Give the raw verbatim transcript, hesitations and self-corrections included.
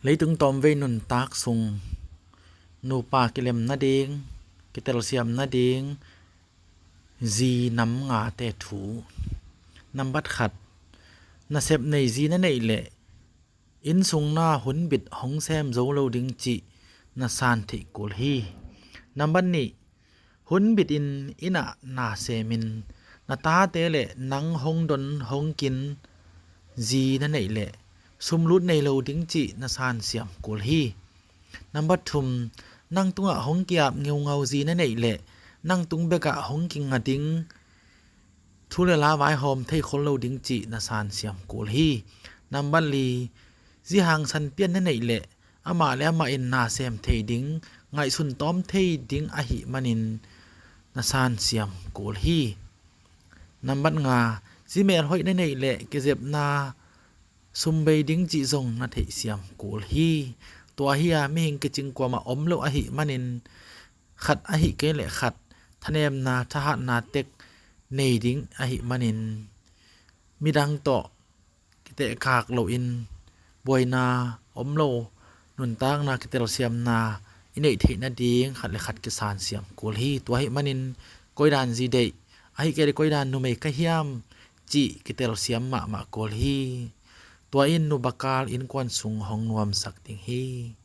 Leitung tawmvei nuntak sung nupa kilem nading, kitelsiam nading zi nam ngate thu. Nambat khat, nasep nei zi na neih leh inn sungna hunbit hong sem zo lo ding cih na san theih kul hi. Nambat nih, hunbit in inn ah na semin na tate le nang hong don hong kin zi na neih leh sumlut nei lo ding cih na san siam kul hi. Nambat thum, nang tungah hong kiap ngeungau zi na neih leh nang tung bekah hong kinga ding thu le la vaihawm thei khol lo ding cih na san siam kul hi. Nambat li, zi hangsan pian na neih leh amah le amah in na sem thei ding, ngaihsun tawm thei ding ahih manin na san siam kul hi. Nambat nga, zi mel hoih na neih leh kizepna sumbei ding cih zong na theih siam kul hi. Tua hi a mihing kicing kuamah om lo ahih manin khat ahih kei leh khat thanemna thahatna tek nei ding ahih manin midang tawh kitehkak loin buaina om lo, nuntakna kitelsiamna i neih theih nading khat le khat kisan siam kul hi. Tua ahih manin koidan zi deih, ahih kei leh koidan numei ka hiam cih kitelsiam mahmah kul hi. Tua in nubakal innkuan sung hong nuamsak ding hi.